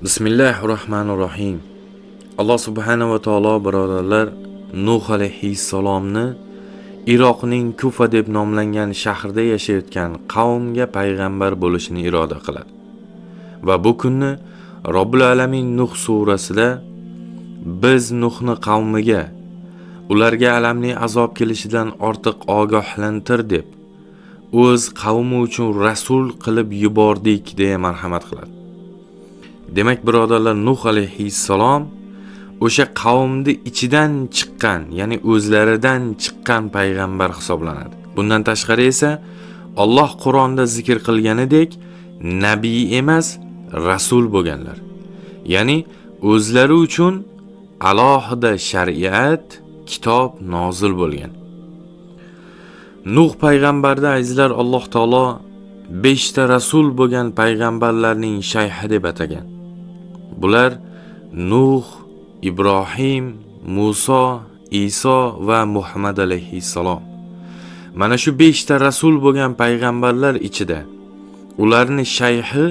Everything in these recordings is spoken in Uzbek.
Bismillahir Rohmanir Rohim. Alloh subhanahu va taolo, birodarlar, Nuh alayhissalomni Iroqning Kufa deb nomlangan shahrida yashayotgan qavmga payg'ambar bo'lishini iroda qiladi. Va bu kunni Robbul alamin Nuh surasida biz Nuhni qavmiga ularga alamli azob kelishidan ortiq ogohlantir deb o'z qavmi uchun rasul qilib yubordik deya marhamat qiladi. Demak, birodarlar, Nuh alayhissalom o'sha qavmni ichidan chiqqan, ya'ni o'zlaridan chiqqan payg'ambar hisoblanadi. Bundan tashqari esa Alloh Qur'onda zikr qilganidek nabiy emas, rasul bo'lganlar. Ya'ni o'zlari uchun alohida shariat, kitob nozil bo'lgan. Nuh payg'ambarda, azizlar, Alloh taolo 5 ta rasul bo'lgan payg'ambarlarning shayxi deb atagan. Bular Nuh, Ibrohim, Muso, Iso va Muhammad alayhissalom. Mana shu 5 ta rasul bo'lgan payg'ambarlar ichida ularni shayxi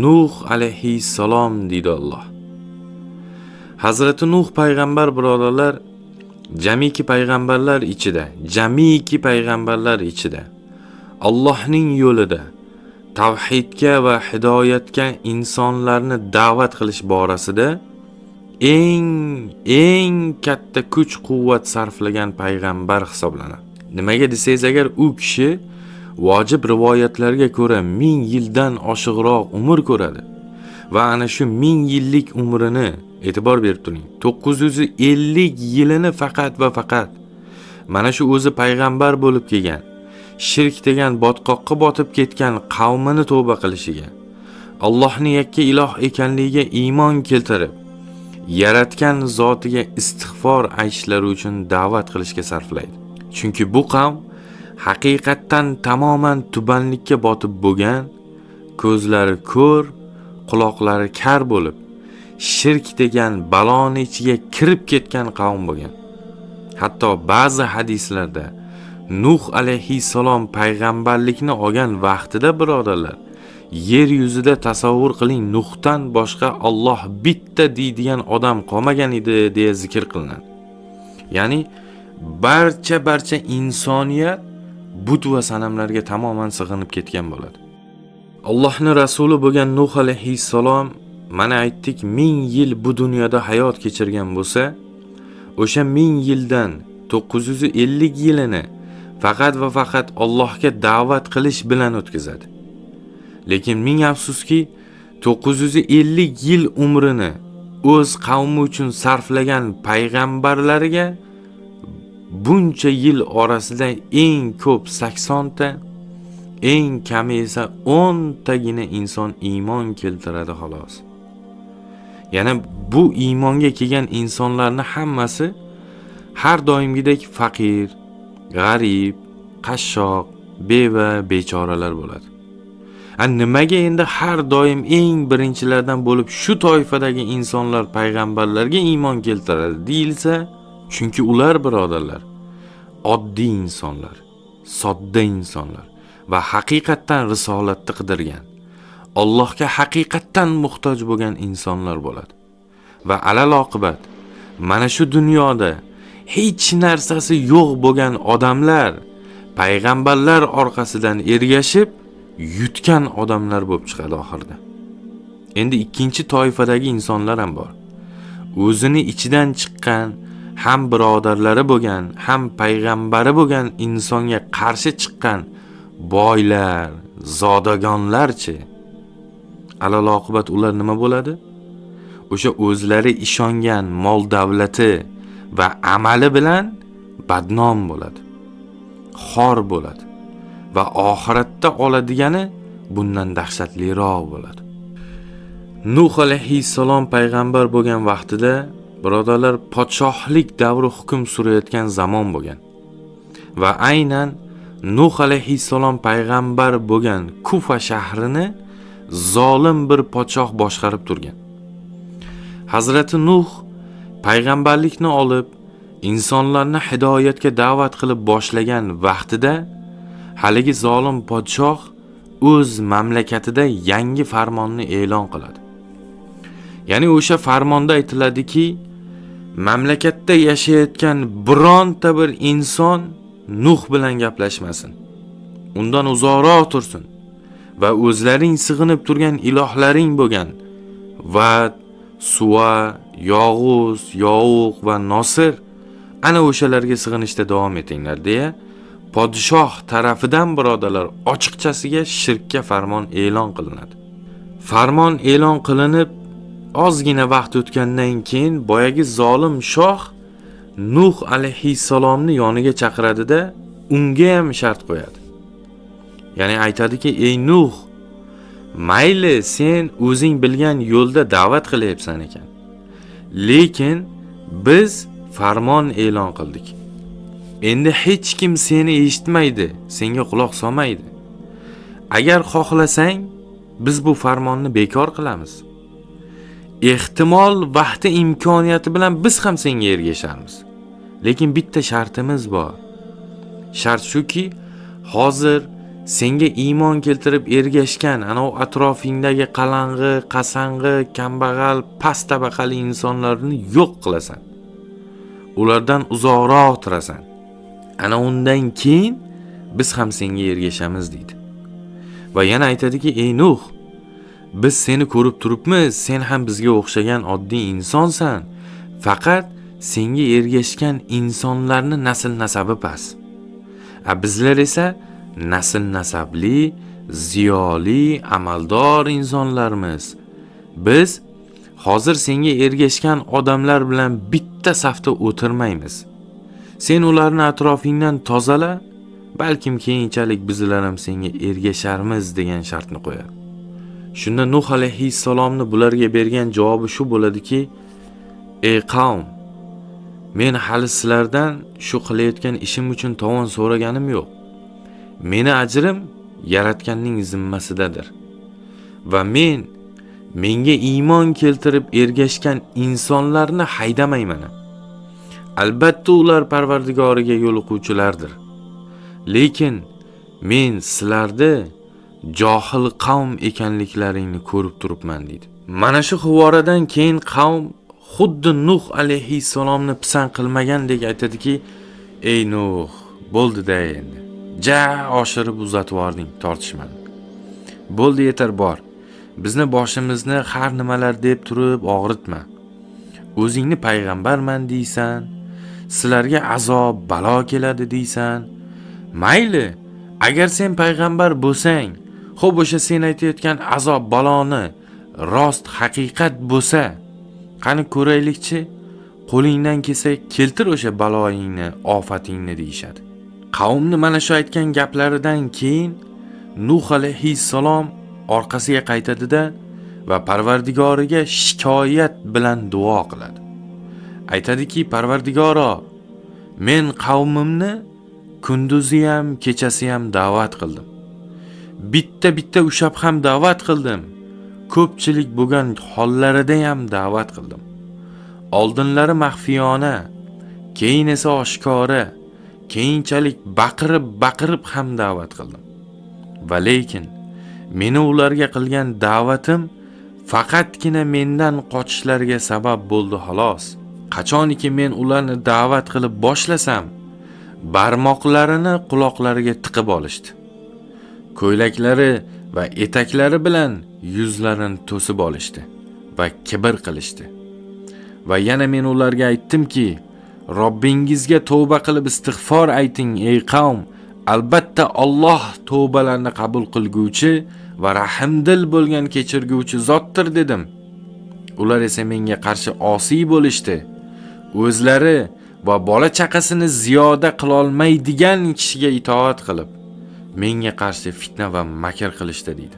Nuh alayhissalom deydi Alloh. Hazrati Nuh payg'ambar, birodarlar, jamiki payg'ambarlar ichida Allohning yo'lida tavhidga va hidoyatga insonlarni da'vat qilish borasida eng eng katta kuch-quvvat sarflagan payg'ambar hisoblanadi. Nimaga desangiz, agar u kishi vojib rivoyatlarga ko'ra 1000 yildan oshiqroq umr ko'radi va ana shu 1000 yillik umrini, e'tibor berib turing, 950 yilini faqat va faqat mana shu o'zi payg'ambar bo'lib kelgan, shirk degan botqoqqa botib ketgan qavmini tavba qilishiga, Allohning yakka iloh ekanligiga iymon keltirib, yaratgan zotiga istig'for aytishlari uchun da'vat qilishga sarflaydi. Chunki bu qavm haqiqatdan tamoman tubanlikka botib bo'lgan, ko'zlari ko'r, quloqlari kar bo'lib, shirk degan baloni ichiga kirib ketgan qavm bo'lgan. Hatto ba'zi hadislarda Nuh alayhissalom payg'ambarlikni olgan vaqtida, birodarlar, yer yuzida, tasavvur qiling, Nuhdan boshqa Alloh bitta deydigan odam qolmagan edi deya zikr qilinadi. Ya'ni barcha insoniyat but va sanamlarga tamoman sig'inib ketgan bo'ladi. Allohning rasuli bo'lgan Nuh alayhissalom, mana aytdik, 1000 yil bu dunyoda hayot kechirgan bo'lsa, o'sha 1000 yildan 950 yilini faqat va faqat Allohga da'vat qilish bilan o'tkazadi. Lekin ming afsuski, 950 yil umrini o'z qavmi uchun sarflagan payg'ambarlariga buncha yil orasida eng ko'p 80 ta, eng kami esa 10 tagina inson iymon keltiradi xolos. Yana bu iymonga kelgan insonlarning hammasi har doimgidek faqir, g'arib, qashshoq, beva, bechoralar bo'ladi. Nimaga endi har doim eng birinchilardan bo'lib shu toifadagi insonlar payg'ambarlarga iymon keltiradi deyilsa, chunki ular, birodarlar, oddiy insonlar, sodda insonlar va haqiqatdan risolatni qidirgan, Allohga haqiqatdan muhtoj bo'lgan insonlar bo'ladi. Va alal oqibat mana shu dunyoda hech narsasi yo'q bo'lgan odamlar payg'ambarlar orqasidan ergashib yutgan odamlar bo'lib chiqadi oxirida. Endi ikkinchi toifadagi insonlar ham bor. O'zini ichidan chiqqan, ham birodarlari bo'lgan, ham payg'ambari bo'lgan insonga qarshi chiqqan boylar, zodagonlarchi? Alal oqibat ular nima bo'ladi? O'sha o'zlari ishongan mol davlati va amali bilan badnom bo'ladi. Xor bo'ladi va oxiratda oladigani bundan dahshatliroq bo'ladi. Nuh alayhissalom payg'ambar bo'lgan vaqtida, birodarlar, podshohlik davri hukm surayotgan zamon bo'lgan. Va aynan Nuh alayhissalom payg'ambar bo'lgan Kufa shahrini zolim bir podshoh boshqarib turgan. Hazrati Nuh payg'ambarlikni olib, insonlarni hidoyatga da'vat qilib boshlagan vaqtida haligi zolim podshoh o'z mamlakatida yangi farmonni e'lon qiladi. Ya'ni o'sha farmonda aytiladiki, mamlakatda yashayotgan bironta bir inson Nuh bilan gaplashmasin. Undan uzoqroq tursin va o'zlaring sig'inib turgan ilohlaring bo'lgan Vad, Suva, Yog'uz, Yovuq va Nosir, ana o'shalarga sig'inishda davom etinglar deya podshoh tarafidan birodarlar ochiqchasiga shirkka farmon e'lon qilinadi. Farmon e'lon qilinib ozgina vaqt o'tgandan keyin boyagi zolim shoh Nuh alayhissalomni yoniga chaqiradida unga ham shart qo'yadi. Ya'ni aytadiki, ey Nuh, mayli sen o'zing bilgan yo'lda da'vat qilyapsan ekan. Lekin biz farmon e'lon qildik. Endi hech kim seni eshitmaydi, senga quloq solmaydi. Agar xohlasang, biz bu farmonni bekor qilamiz. Ehtimol vaqti imkoniyati bilan biz ham senga ergasharmiz. Lekin bitta shartimiz bor. Shart shuki, hozir senga iymon keltirib ergashgan ana u atrofingdagi qalang'i, qasang'i, kambag'al, past tabaqali insonlarni yo'q qilasan. Ulardan uzoqroq turasan. Ana undan keyin biz ham senga ergashamiz deydi. Va yana aytadiki, ey Nuh, biz seni ko'rib turibmiz, sen ham bizga o'xshagan oddiy insonsan. Faqat senga ergashgan insonlarni nasl nasabi past. A bizlar esa nasl nasabli, ziyoli, amaldor insonlarmiz. Biz hozir senga ergashgan odamlar bilan bitta safda o'tirmaymiz. Sen ularni atrofingdan tozala, balkim keyinchalik bizlar ham senga ergasharmiz degan shartni qo'yadi. Shunda Nuh alayhissalomni bularga bergan javobi shu bo'ladiki, ey qavm, men hali sizlardan shu qilayotgan ishim uchun tovon so'raganim yo'q. Meni ajrim yaratganning zimmasidadir. Va men menga iymon keltirib ergashgan insonlarni haydamayman. Albatta ular Parvardigoriga yo'liquvchilardir. Lekin men sizlarni johil qavm ekanliklaringni ko'rib turibman deydi. Mana shu hivoradan keyin qavm xuddi Nuh alayhissalomni pisand qilmagandek aytadiki, ey Nuh, bo'ldi-da endi. Ja oshirib uzatib yubording tortishmani. Bo'ldi, yetar bor. Bizni boshimizni har nimalar deb turib og'ritma. O'zingni payg'ambarman deysan, sizlarga azob, balo keladi deysan. Mayli, agar sen payg'ambar bo'lsang, xo'p o'sha sen aytayotgan azob baloni rost haqiqat bo'lsa, qani ko'raylikchi, qo'lingdan kelsa keltir o'sha baloyingni, ofatingni deyishadi. Qavmni mana shu aytgan gaplaridan keyin Nuh alayhissalom orqasiga qaytadida va Parvardigoriga shikoyat bilan duo qiladi. Aytadiki, Parvardigoro, men qavmimni kunduzi ham, kechasi ham da'vat qildim. Bitta-bitta ushab ham da'vat qildim. Ko'pchilik bo'lgan hollarida ham da'vat qildim. Oldinlari maxfiyona, keyin esa oshkora, keyinchalik baqirib-baqirib ham da'vat qildim. Va lekin meni ularga qilgan da'vatim faqatgina mendan qochishlariga sabab bo'ldi xolos. Qachoniki men ularni da'vat qilib boshlasam, barmoqlarini quloqlariga tiqib olishdi. Ko'ylaklari va etaklari bilan yuzlarini to'sib olishdi va kibr qilishdi. Va yana men ularga aytdimki, Robbingizga tavba qilib istig'for ayting ey qavm. Albatta Alloh tavbalarni qabul qilguvchi va rahimdil bo'lgan kechirguvchi zotdir dedim. Ular esa menga qarshi osiy bo'lishdi. O'zlari va bola chaqasini ziyoda qilolmaydigan kishiga itoat qilib, menga qarshi fitna va makr qilishdi deydi.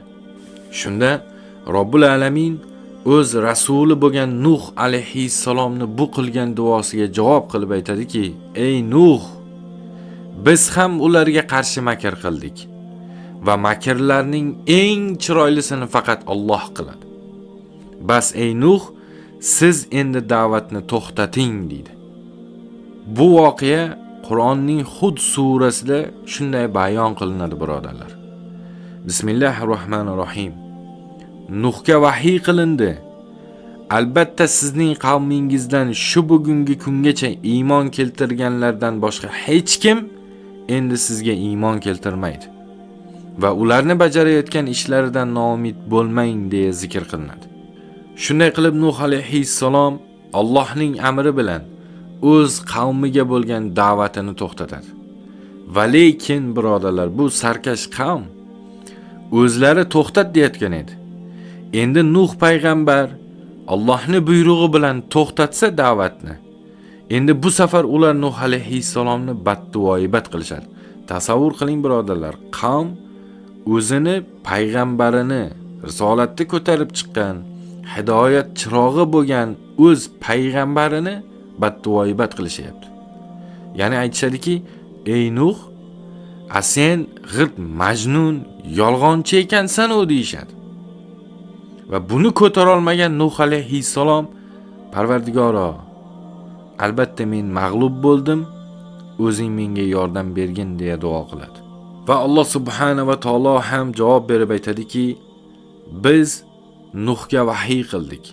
Shunda Robbul alamin o'z rasuli bo'lgan Nuh alayhissalomni bu qilgan duosiga javob qilib aytadiki, ey Nuh, biz ham ularga qarshi makr qildik va makrlarning eng chiroylisini faqat Alloh qiladi. Bas ey Nuh, siz endi da'vatni to'xtating deydi. Bu voqea Qur'onning Hud surasida shunday bayon qilinadi birodarlar. Bismillahirrohmanirrohim. Nuhga vahiy qilindi. Albatta sizning qavmingizdan shu bugungi kungacha iymon keltirganlardan boshqa hech kim endi sizga iymon keltirmaydi va ularni bajarayotgan ishlaridan noumid bo'lmang deya zikr qilinadi. Shunday qilib Nuh alayhissalom Allohning amri bilan o'z qavmiga bo'lgan da'vatini to'xtatadi. Va lekin birodarlar, bu sarkash qavm o'zlari to'xtat deyotgan edi. Endi Nuh payg'ambar Allohning buyrug'i bilan to'xtatsa da'vatni, endi bu safar ular Nuh alayhissalomni badduoibat qilishadi. Tasavvur qiling birodarlar, qavm o'zini payg'ambarini risolatni ko'tarib chiqqan, hidoyat chirog'i bo'lgan o'z payg'ambarini badduoibat qilishyapti. Ya'ni aytishadiki, ey Nuh, a sen g'irt majnun, yolg'onchi ekansan u deyishadi. Va buni ko'tara olmagan Nuh alayhissalom, Parvardigoro, albatta men mag'lub bo'ldim, o'zing menga yordam bergin deya duo qiladi. Va Alloh subhanahu va taolo ham javob berib aytadiki, biz Nuhga vahiy qildik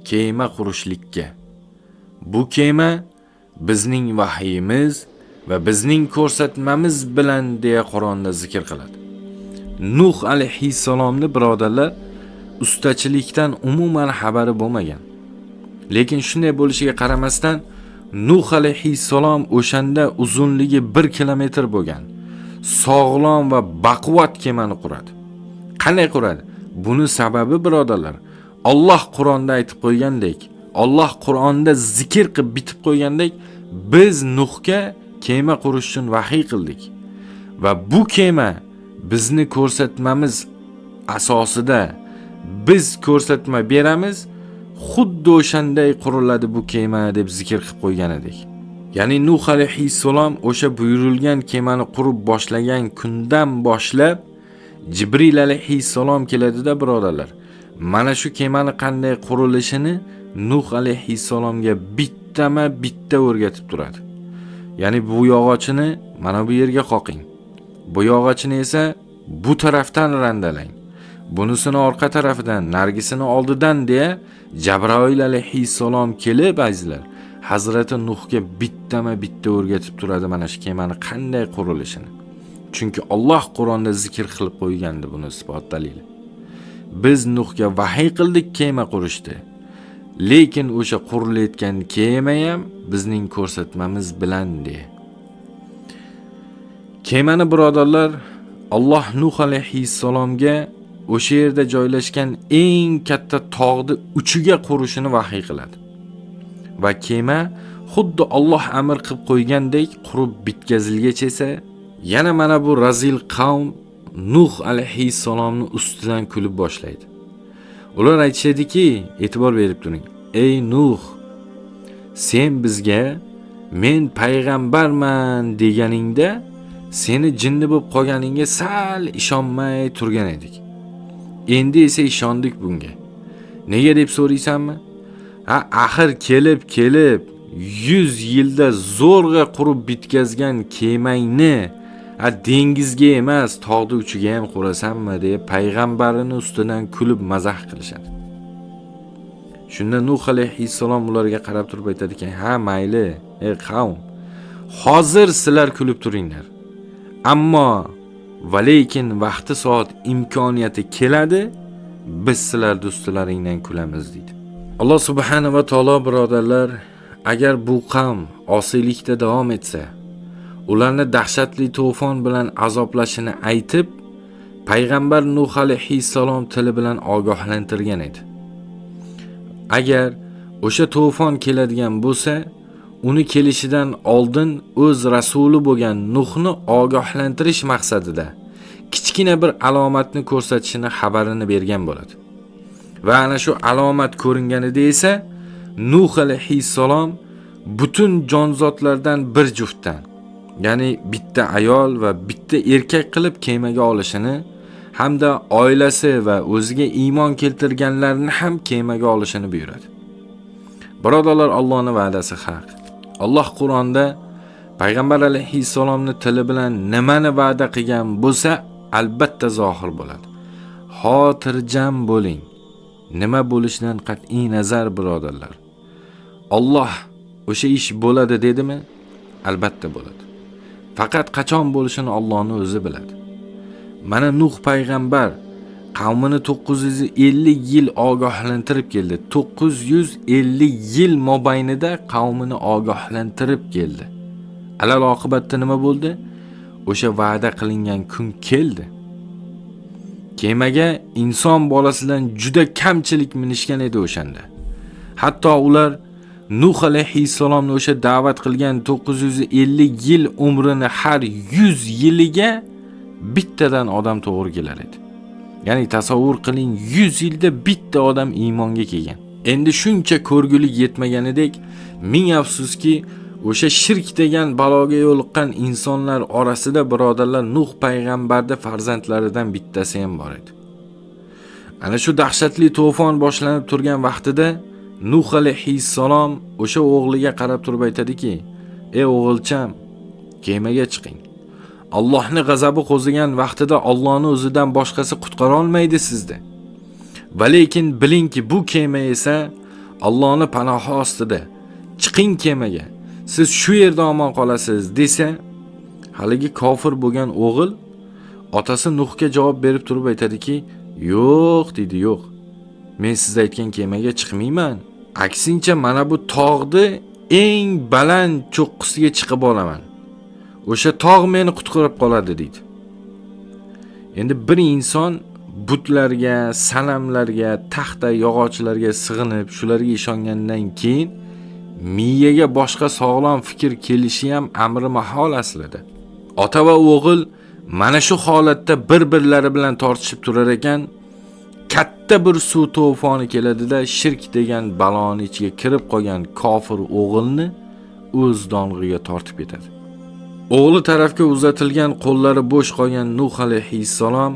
kema qurishlikka. Bu kema bizning vahiyimiz va bizning ko'rsatmamiz bilan deya Qur'onda zikr qiladi. Nuh alayhissalomni birodarlar ustachilikdan umuman xabari bo'lmagan. Lekin shunday bo'lishiga qaramasdan Nuh alayhissalom o'shanda uzunligi 1 kilometr bo'lgan sog'lom va baquvvat kemani quradi. Qanday quradi? Buni sababi birodarlar, Alloh Qur'onda aytib qo'ygandek, Alloh Qur'onda zikr qilib bitib qo'ygandek, biz Nuhga kema qurish uchun vahiy qildik. Va bu kema bizni ko'rsatmamiz asosida biz ko'rsatma beramiz, xuddi o'shanday quriladi bu kema deb zikr qilib qo'ygan edik. Ya'ni Nuh alayhissalom o'sha buyurilgan kemani qurib boshlagan kundan boshlab Jibril alayhissalom keladida birodarlar. Mana shu kemani qanday qurilishini Nuh alayhissalomga bittama bitta o'rgatib turadi. Ya'ni bu yog'ochini mana bu yerga qoqing. Bu yog'ochini esa bu tarafdan randalang. Bunisini orqa tarafidan, nargisini oldidan deya Jabroil alayhissalom kelib azizlar, Hazrati Nuhga bittama bitta o'rgatib turadi mana shu kemani qanday qurilishini. Chunki Alloh Qur'onda zikr qilib qo'ygandi buni isbot dalili. Biz Nuhga vahiy qildik kema qurishdi. Lekin o'sha qurilayotgan kema ham bizning ko'rsatmamiz bilan deya. Kemani birodarlar, Alloh Nuh alayhissalomga o'sha yerda joylashgan eng katta tog'ni uchiga qurishini vahiy qiladi. Va kema xuddi Alloh amr qilib qo'ygandek qurib bitkazilgach esa, yana mana bu razil qavm Nuh alayhissalomni ustidan kulib boshlaydi. Ular aytishadiki, e'tibor berib turing. Ey Nuh, sen bizga men payg'ambarman deganingda seni jinni bo'lib qolganingga sal ishonmay turgan edik. Endi esa ishondik bunga. Nega deb so'raysanmi? Ha, axir kelib kelib 100 yilda zo'rg'a qurib bitkazgan kemangni ha dengizga emas, tog'ni uchiga ham qurasanmi deb payg'ambarini ustidan kulib mazax qilishadi. Shunda Nuh alayhissalom ularga qarab turib aytadi ekan, ha mayli, ey qavm, hozir sizlar kulib turinglar. Ammo va lekin vaqti soat imkoniyati keladi, biz sizlar do'stlaringdan kulamiz deydi. Alloh subhanahu va taolo birodarlar, agar bu qavm osiylikda davom etsa, ularni dahshatli to'fon bilan azoblashini aytib, payg'ambar Nuh alayhissalom tili bilan ogohlantirgan edi. Agar o'sha to'fon keladigan bo'lsa, uni kelishidan oldin o'z rasuli bo'lgan Nuhni ogohlantirish maqsadida kichkina bir alomatni ko'rsatishini xabarini bergan bo'ladi. Va ana shu alomat ko'ringanida esa Nuh alayhissalom butun jonzotlardan bir juftdan, ya'ni bitta ayol va bitta erkak qilib kemaga olishini hamda oilasi va o'ziga iymon keltirganlarni ham kemaga olishini buyuradi. Birodarlar, Allohning va'dasi haq. Alloh Qur'onda payg'ambar alayhissalomni tili bilan nimani va'da qilgan bo'lsa, albatta zohir bo'ladi. Xotirjam bo'ling. Nima bo'lishidan qat'iy nazar birodarlar, Alloh o'sha ish bo'ladi dedimi? Albatta bo'ladi. Faqat qachon bo'lishini Allohning o'zi biladi. Mana Nuh payg'ambar qavmini 950 yil ogohlantirib keldi. 950 yil mobaynida qavmini ogohlantirib keldi. Alal oqibatda nima bo'ldi? O'sha va'da qilingan kun keldi. Kemaga inson bolasidan juda kamchilik minishgan edi o'shanda. Hatto ular Nuh alayhissalomni o'sha da'vat qilgan 950 yil umrini har 100 yiliga bittadan odam to'g'ri kelar edi. Ya'ni tasavvur qiling, 100 yilda bitta odam iymonga kelgan. Endi shuncha ko'rgulik yetmaganidek, ming afsuski, o'sha shirk degan baloga yo'liqqan insonlar orasida birodarlar Nuh payg'ambarning farzandlaridan bittasi ham bor edi. Ana shu dahshatli to'fon boshlanib turgan vaqtida Nuh alayhissalom o'sha o'g'liga qarab turib aytadiki: "Ey o'g'ilcham, kemaga chiqing. Allohning g'azabi qo'zigan vaqtida Allohning o'zidan boshqasi qutqara olmaydi sizni. Va lekin bilingki, bu kema esa Allohning panohi ostida. Chiqing kemaga. Siz shu yerda omon qolasiz" desa, haligi kofir bo'lgan o'g'il otasi Nuhga javob berib turib aytadiki: "Yo'q" deydi, "yo'q. Men siz aytgan kemaga chiqmayman. Aksincha mana bu tog'ni eng baland cho'qqisiga chiqib olaman. O'sha tog' meni qutqarib qoladi" deydi. Endi bir inson butlarga, sanamlarga, taxta yog'ochlarga sig'inib, shularga ishongandan keyin miyaga boshqa sog'lom fikr kelishi ham amri mahol aslida. Ota va o'g'il mana shu holatda bir-birlari bilan tortishib turar ekan, katta bir suv to'foni keladida, shirk degan baloni ichiga kirib qolgan kofir o'g'ilni o'z dong'iga tortib ketadi. O'g'li tarafga uzatilgan qo'llari bo'sh qolgan Nuh alayhissalom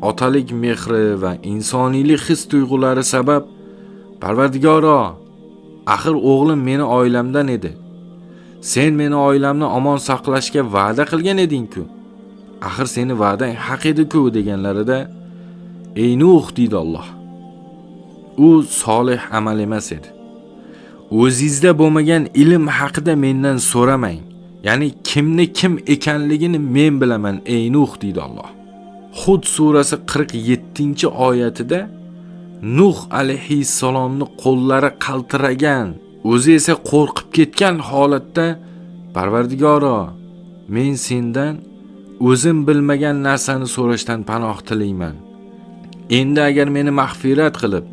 otalik mehri va insoniylik his tuyg'ulari sabab: "Parvardigoro, axir o'g'lim meni oilamdan edi. Sen meni oilamni omon saqlashga va'da qilgan eding-ku. Axir seni va'dang haq edi-ku" deganlarida, "Ey Nuh" deydi Alloh. "U solih amal emas edi. O'zingizda bo'lmagan ilm haqida mendan so'ramang. Ya'ni kimni kim ekanligini men bilaman, ey Nuh" deydi Alloh. Hud surasi 47-oyatida Nuh alayhissalomni qo'llari qaltiragan, o'zi esa qo'rqib ketgan holatda: "Parvardigoro, men sendan o'zim bilmagan narsani so'rashdan panoh tilayman. Endi agar meni mag'firat qilib,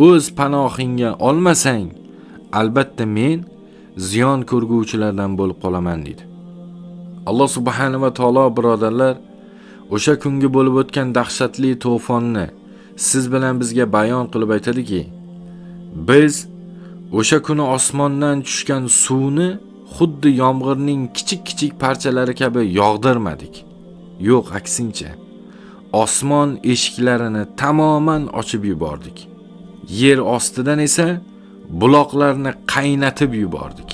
o'z panohingga olmasang, albatta men ziyon ko'rguvchilardan bo'lib qolaman" deydi. Alloh subhanahu va taolo birodarlar, o'sha kungi bo'lib o'tgan dahshatli to'fonni siz bilan bizga bayon qilib aytadiki, biz o'sha kuni osmondan tushgan suvni xuddi yomg'irning kichik-kichik parchalari kabi yog'dirmadik. Yo'q, aksincha, osmon eshiklarini tamoman ochib yubordik. Yer ostidan esa buloqlarni qaynatib yubordik.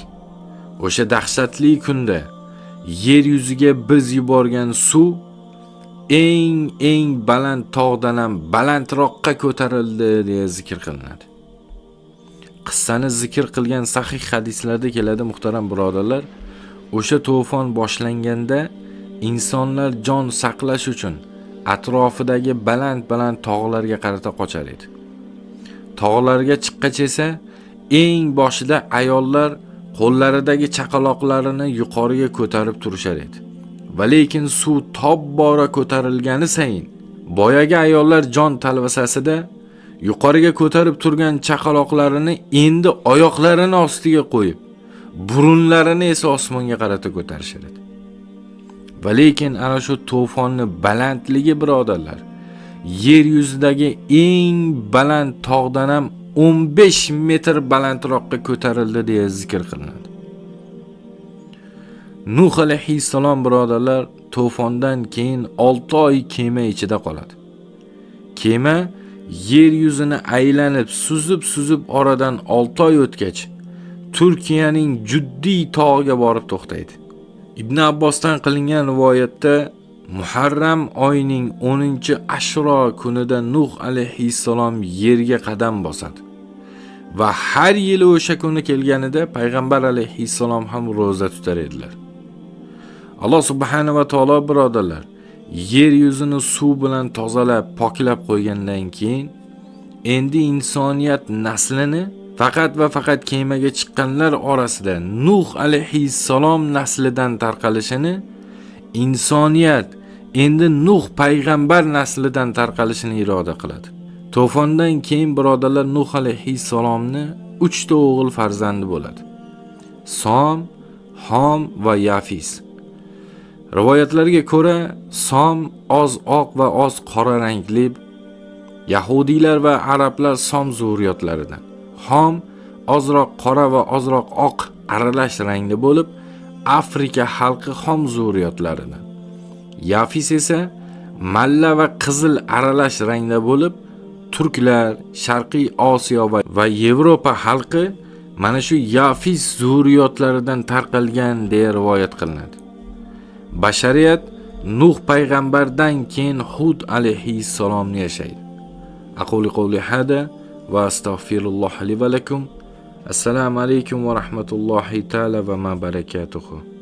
O'sha dahshatli kunda yer yuziga biz yuborgan suv eng baland tog'dan ham balandroqqa ko'tarildi deya zikr qilinadi. Qissani zikr qilgan sahih hadislarda keladi muhtaram birodarlar, o'sha to'fon boshlanganda insonlar jon saqlash uchun atrofidagi baland-baland tog'larga qarata qochar edi. Tog'larga chiqqach esa eng boshida ayollar qo'llaridagi chaqaloqlarini yuqoriga ko'tarib turishar edi. Va lekin suv tobbora ko'tarilgani sayin boyagi ayollar jon talvasasida yuqoriga ko'tarib turgan chaqaloqlarini endi oyoqlarini ostiga qo'yib, burunlarini esa osmonga qarata ko'tarishar edi. Va lekin ana shu to'fonni balandligi birodarlar, yer yuzidagi eng baland tog'dan ham 15 metr balandroqqa ko'tarildi deya zikr qilinadi. Nuh alayhissalom birodarlar to'fondan keyin 6 oy kema ichida qoladi. Kema yer yuzini aylanib suzib-suzib oradan 6 oy o'tgach, Turkiyaning Juddiy tog'iga borib to'xtaydi. Ibn Abbosdan qilingan rivoyatda Muharram oyining 10-Ashro kunida Nuh alayhissalom yerga qadam bosadi. Va har yili o'sha kuni kelganida payg'ambar alayhissalom ham ro'za tutar edilar. Alloh subhanahu va taolo, birodarlar, yer yuzini suv bilan tozalab, poklab qo'ygandan keyin endi insoniyat naslini faqat va faqat kemaga chiqqanlar orasida Nuh alayhissalom naslidan tarqalishini, insoniyat endi Nuh payg'ambar naslidan tarqalishini iroda qiladi. To'fondan keyin, birodarlar, Nuh alayhissalomni 3 ta o'g'il farzandi bo'ladi. Som, Hom va Yafis. Rivoyatlarga ko'ra, Som oz oq va oz qora rangli, yahudiylar va arablar Som zurriyotlaridan. Hom ozroq qora va ozroq oq aralash rangli bo'lib, Afrika xalqi Xom zurriyotlaridan. Yafis esa malla va qizil aralash rangda bo'lib, turklar, Sharqiy Osiyo va Yevropa xalqi mana shu Yafis zurriyotlaridan tarqalgan deya rivoyat qilinadi. Bashariyat Nuh payg'ambardan keyin Hud alayhissalomni yashaydi. Aquli qawli hada va astag'firulloh li va lakum. Assalomu alaykum va rahmatullohi taala va ma barakatuhu.